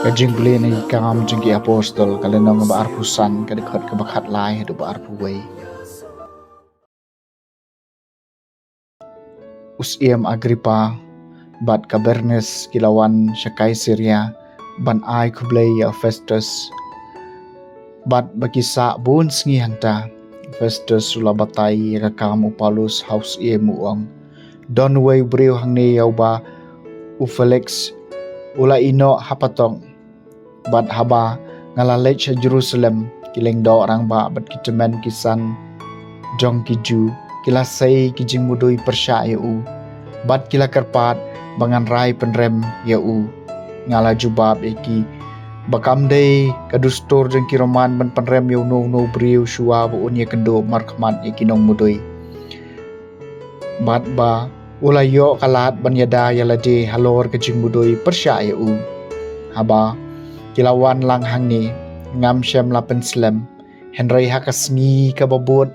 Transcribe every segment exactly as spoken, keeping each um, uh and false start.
Ka jingpule na ki Kam jong ki Apostol, ka lynnong ba arphew san, ka dkhot kaba khatlai haduh ba arphew wei. U Syiem Agrippa bad ka Bernis ki la wan sha Kaisaria ban ai khublei ïa u Festus. Bad ba ki sah bun sngi hangta, u Festus u la batai ïa ka kam u Paulus ha u syiem, u ong, don uwei u briew hangne ïa uba u Feliks u la ïehnoh ha patok. Bad haba nga la leit sha Jerusalem, ki lyngdoh rangbah bad ki tymmen ki san jong ki Jiw ki la sei ki jingmudui pyrshah ïa u, bad ki la kyrpad ba ngan rai pynrem ïa u. Nga la jubab ïa ki ba kam dei ka dustur jong ki Roman ban pynrem ïa uno uno u briew shuwa ba un ïakynduh markhmat ïa ki nongmudui. Bad ba u la ïoh ka lad ban ïada ïa lade halor ka jingmudui pyrshah ïa u. Haba ki la wan lang hangne, ngam shym la pynslem, hynrei ha ka sngi kaba bud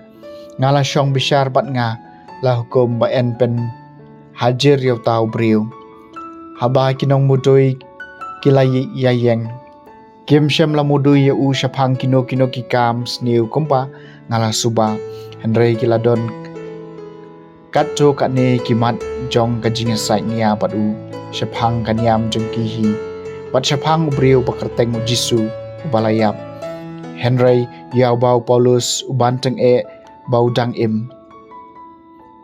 nga la shong bishar bad nga la hukum ba yn pynhajir ïa uta u briew. Haba ki nongmudui ki la ï-, ïaïeng, kim shym la mudui ïa u shaphang kino kino ki kam sniew kumba nga la suba, hynrei ki la don katto katne ki mat jong ka jingïasaid nia bad u shaphang ka niam jong ki hi, bad shaphang u briew ba kyrteng u Jisu uba la ïap. Hynrei ïa uba u Paulus u ban tyngeh ba u dang im.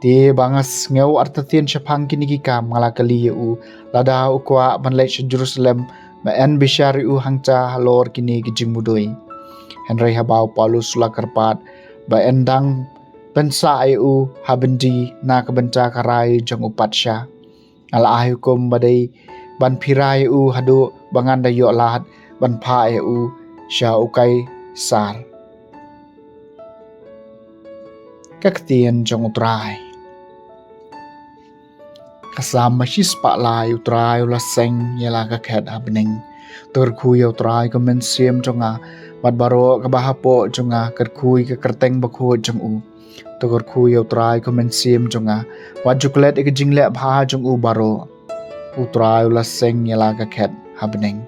Te ba nga sngew artatien shaphang kine ki kam, nga la kylli ïa u lada u kwah ban leit sha Jerusalem ban bishar ïa u hangta halor kine ki jingmudui. Hynrei haba u Paulus u la kyrpad ba yn dang pynsah ïa u ha byndi na ka bynta ka rai jong u patsha, nga la ai hukum ba dei ban phira ïa u haduh ba ngan da ïoh lad ban phah ïa u sha u Kaisar. Ka ktien jong u Trai. Ka Salm ba shispah lai. U Trai u la seng ïa la ka khet ha bneng. To kyrkhu ïa u Trai ko mynsiem jong nga, bad baroh kaba hapoh jong nga, kyrkhu ïa ka kyrteng bakhuid jong u. To kyrkhu ïa u Trai ko mynsiem jong nga, wat ju klet ïa ka jingleh bha jong u baroh. U Trai u la seng ïa la ka khet ha bneng.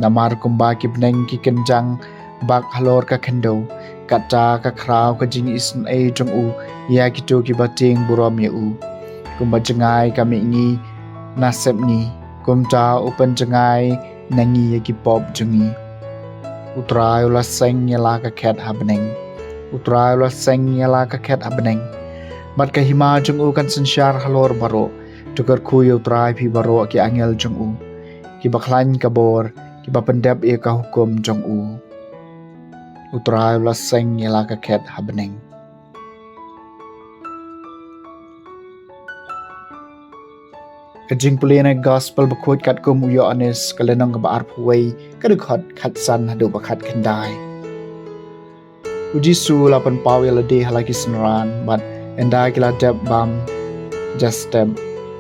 Namar kumba ki bneng ki kynjang bak halor ka khyndew, katta ka khraw ka jingisynei jong u ïa kito kiba tieng burom ïa u. Kumba jngai ka mihngi na sepngi, kumta u pynjngai na ngi ïa ki pop jong ngi. U Trai u la seng ïa la ka khet ha bneng. U Trai u la seng ïa la ka khet ha bneng. Bad ka hima jong u kan synshar halor baroh. To kyrkhu ïa u Trai phi baroh ki angel jong u, kiba khlaiñ ka bor, kiba pyndep ïa ka hukum jong u. U Trai u la seng ïa la ka khet ha bneng. Ka jingpule na ka Gospel bakhuid katkum u Ïoannis, ka lynnong kaba arphew wei, ka dkhot khatsan haduh ba khatkhyndai. U Jisu u la pynpaw ïa lade ha la ki synran, bad ynda ki la dep bam ja step,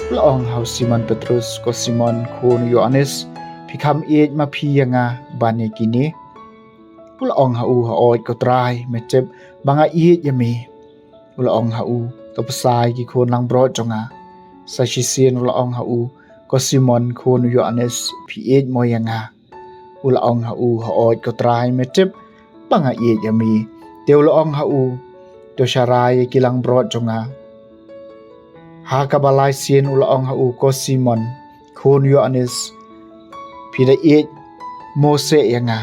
u la ong ha u Simon Petrus, ko Simon khun u Ïoannis, phi kham ïeit ma phi ïa nga ban ïa kine? U la ong ha u, hooid ko Trai, me tip ba nga ïeit ïa me. U la ong ha u, to pynshai ki khun langbrot jong nga. Sa shisien u la ong ha u, ko Simon khun u Ïoannis, phi ïeit mo ïa nga? U la ong ha u, hooid ko Trai, me tip ba nga ïeit ïa me. Te u la ong ha u, to sharai ïa ki langbrot jong nga. Ha kaba lai sien u la ong ha u, ko Simon khun u Ïoannis, phi da ïeit mo seh ïa nga?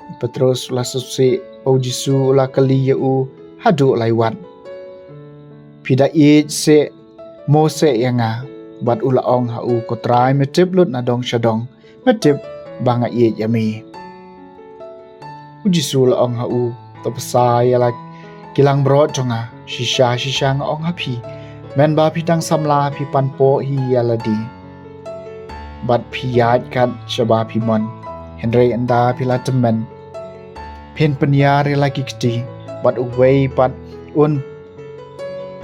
U Petrus u la sngewsih ba u Jisu u la kylli ïa u haduh lai wat, phi da ïeit seh mo seh ïa nga? Bad u la ong ha u, ko Trai, me tip lut na dong sha dong, me tip ba nga ïeit ïa me. U Jisu u la ong ha u, to pynshai ïa la ki langbrot jong nga. Shisha shisha nga ong ha phi, mynba phi tang samla phi pan poh hi ïa lade, bad phi ïaid kat shaba phi mon. Hynrei ynda phi la tymmen, phin pynïar ïa la ki kti, bad uwei pat un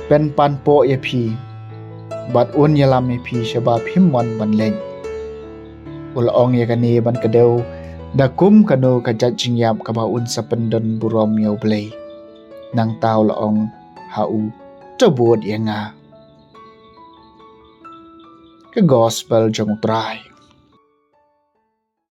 pynpan poh ïa phi, bad un ïalam ïa phi shaba phim mon ban leit. U la ong ïa kane ban kdew da kum kano ka jait jingïap kaba un sa pyndon burom ïa U Blei. Nangta u la ong ha u, to bud ïa nga. Ka Gospel jong U Trai.